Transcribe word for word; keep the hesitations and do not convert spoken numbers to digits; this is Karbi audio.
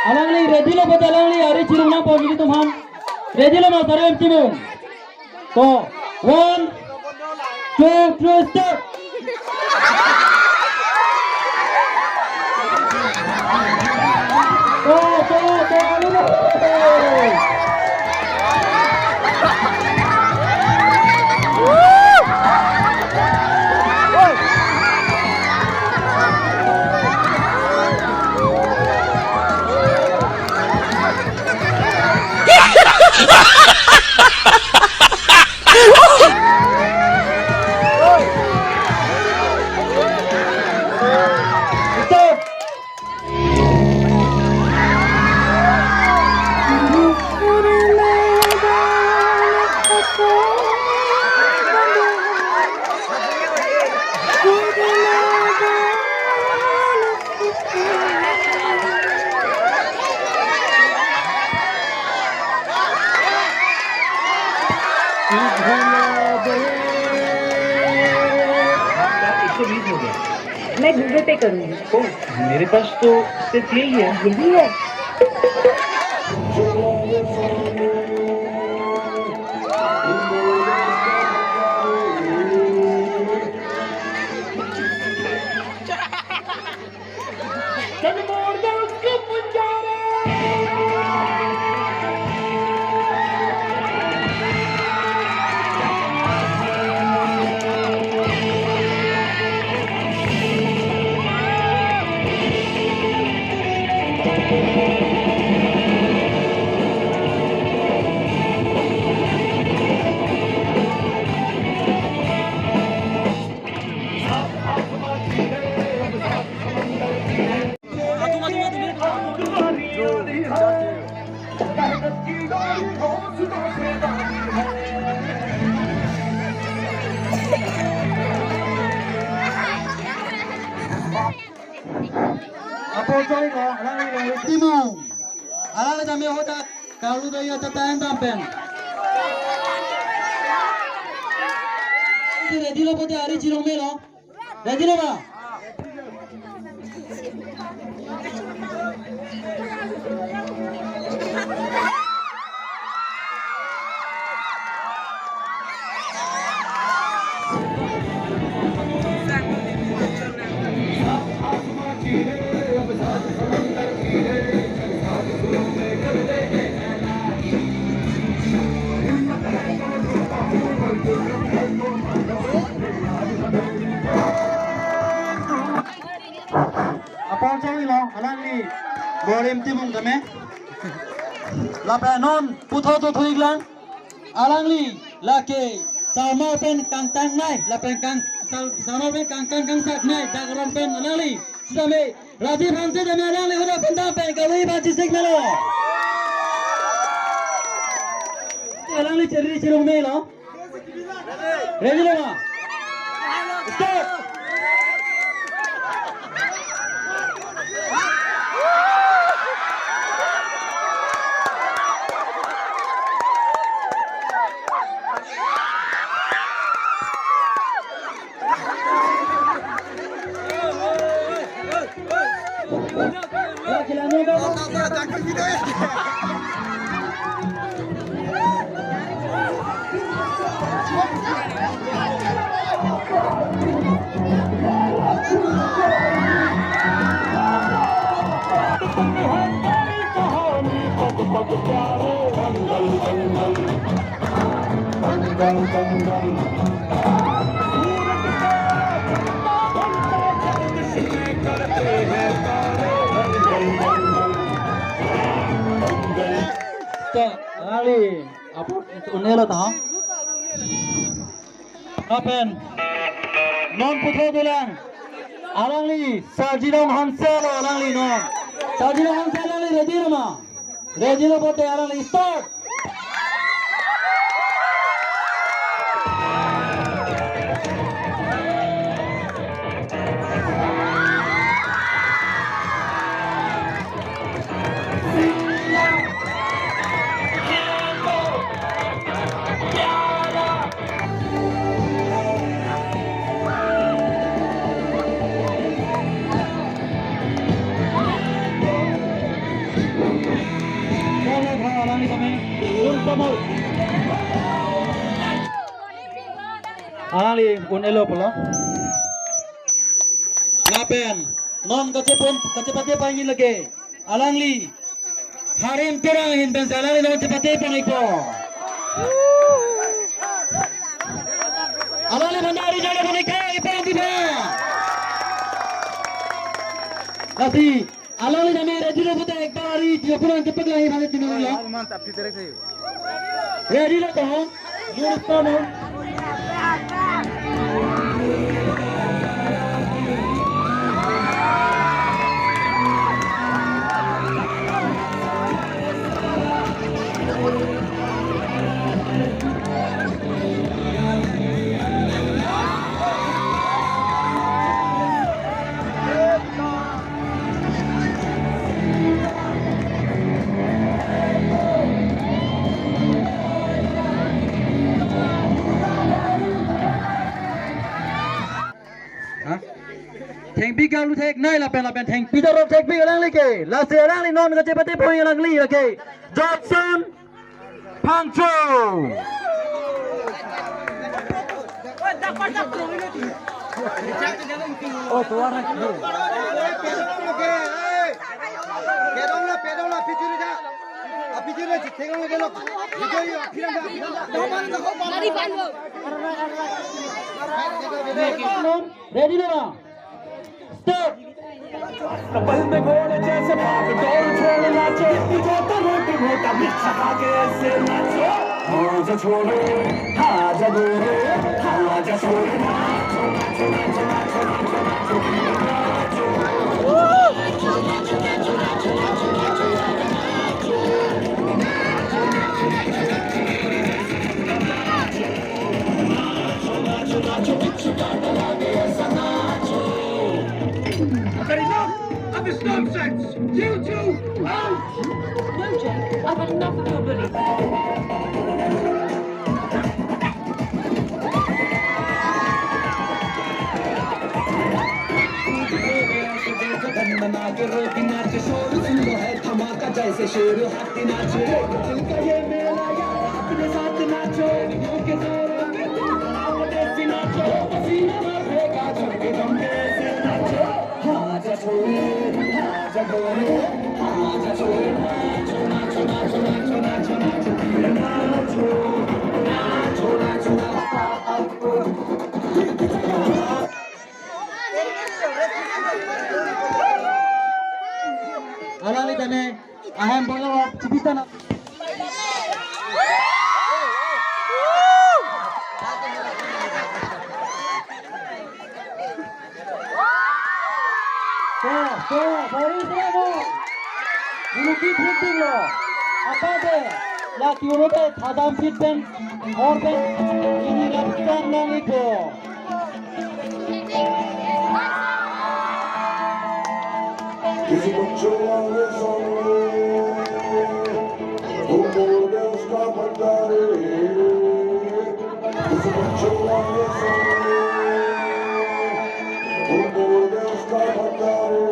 Alangli ready lo pote alangli ari chirung nangpo nelitum aphan. Ready lo ma Sarvem Timung? To, one, two, three, start. To, to, to, alangli. मैं गूगल पे करूंगी। ओ, मेरे पास तो सिर्फ यही है। यही है। Apor choi ko, alangli Timung. Alangli tame hodak kalu daya tatayan dampen. Ready lo pote ari chirung melo. Ready lo ba? Apor choi lo, alangli Borim Timung tame. Lapen non puthot do thu-iklang. Alangli lake sarmar pen kangtangnei, lapen kang sar-, sarmar pen kangtang kangsaknei dak aron pen alangli. Sitame Rajiv Hanse tame alangli hodak pen dampen kalu aphan chisik melo. Alangli chiri chirung melo. Ready lo ma? Start. To, alangli apor un-elo ta. Lapen non puthot dolang. Alangli Sarjilong Hanse lo alangli non. Sarjilong Hanse alangli ready lo ma? Ready lo pote alangli start. Alangli kami, un pamol. Alangli un-elo pulo. Lapen non kachepon, kachepate pangin lake. Alangli Harim Terang ahin pen alangli non chepate pangikpo. Alangli bhandari jana bhumika ipon diba. Lasi alangli name ready lo pute ekbar ari jopura chepaklang iphale tinong lo. Ready lo to? Lurus to no? Ha? Thengpi kalu thek nai lapen lapen thengpi doro thekpi alangli ke. Lasi alangli non kachepate poi alangli lake. Johnson Phangcho. Oh, tuan. Pedong la, pedong la, pijuri ja. A pijuri ja, thengong la, pedong. Pijuri, pijuri ja, pijuri ja. Ready na? Start. पल में घोड़े जैसे भाग दौड़ छोड़ नाचो, जो तो रोटी मोटा मिर्च खा के ऐसे नाचो। आजा छोरे, आजा गोरे, आजा छोरे, नाचो, नाचो, नाचो। I've had enough of this nonsense. You two, out! No, Jake, I've had enough of your bullying. धमाका जैसे शेर हाथी नाचे, दिल का ये मेला यार अपने साथ नाचो, के जोरों पे तुम परदेसी नाचो, पसीना भर फेंका छोड़ के तुम कैसे नाचो। आजा छोरे, आजा गोरे, आजा छोरे, नाचो, नाचो, नाचो। Alangli tame ahem bola wa chibita na. Tuh, tuh, baru itu lah, tuh. Dulu kit hiting lo. Apa deh? Laki ulo teh thadam kit pen, or pen, ini lapisan lang itu. किसी को छुआ रे सामने, वो बोल दे उसका बता रे। किसी को छुआ रे सामने, वो बोल दे उसका बता रे।